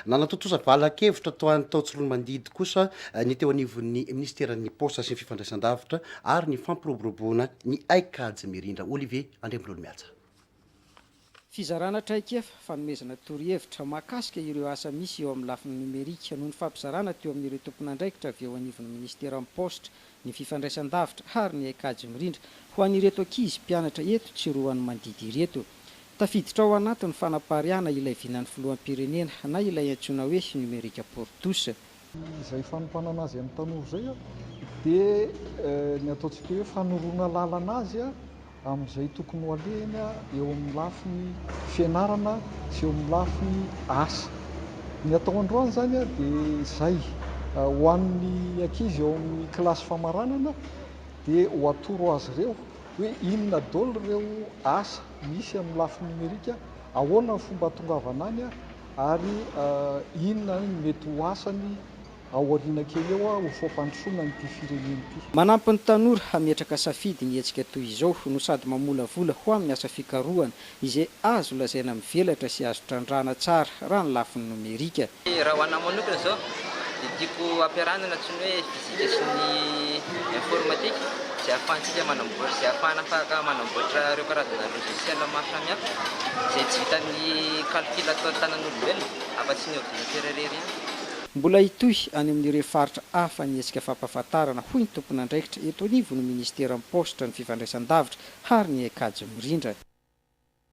Nanatontosa valakevitra tao Tsiroanomandidy kosa ny teo anivon'ny minisiteran'ny Paositra sy ny fifandraisandavitra ary ny fampiroboroboana ny haikajy mirindra, Olivier Andriambololimihaja. Fizarana traikefa, fanomezana torohevitra mahakasika ireo asa misy eo amin'ny lafiny nomerika no nifampizarana teo amin'ireo tompon'andraikitra avy eo anivon'ny minisiteran'ny Paositra, ny fifandraisandavitra ary ny haikajy mirindra ho an'ireto ankizy mpianatra eto Tsiroanomandidy ireto. Tafiditra ao anatin'ny fanapariahana ilay vinan'ny filoham-pirenena na ilay antsoina hoe numérique pour tous. Izay fanompanana azy amin'ny tanora izay dia ny ataontsika hoe fanoroana lalana azy amin'izay tokony ho alehiny eo amin'ny lafiny fianarana sy eo amin'ny lafiny asa. Ny atao androany izany dia izay ho an'ny ankizy eo amin'ny kilasy famaranana dia ho atoro azy ireo hoe inona daholo ireo asa misy amin'ny lafiny nomerika, ahoana ny fomba hahatongavana any ary inona ny mety ho asany ao aoriana kely eo ho fampandrosoana an'ity firenena ity. Manampy ny tanora hametraka safidy ny hetsika toy izao no sady mamolavola ho amin'ny asa fikarohana izay azo lazaina mivelatra sy azo trandrahana tsara raha ny lafiny nomerika. Raha ho anahy manokana izao dia tiako ampiarahana ny antsoina hoe physique sy ny informatique izay ahafahantsika manamboatra, izay ahafahana afaka manamboatra ireo karazana logiciel maro samihafa izay tsy vitan'ny calcul ataon'ny tanan'olombelona afa-tsy ny ordinateur irery ihany. Mbola hitohy any amin'ireo faritra hafa ny hetsika fampahafantarana, hoy ny tompon'andraikitra eto anivon'ny ministeran'ny paositra, ny fifandraisan-davitra ary ny haikajy mirindra.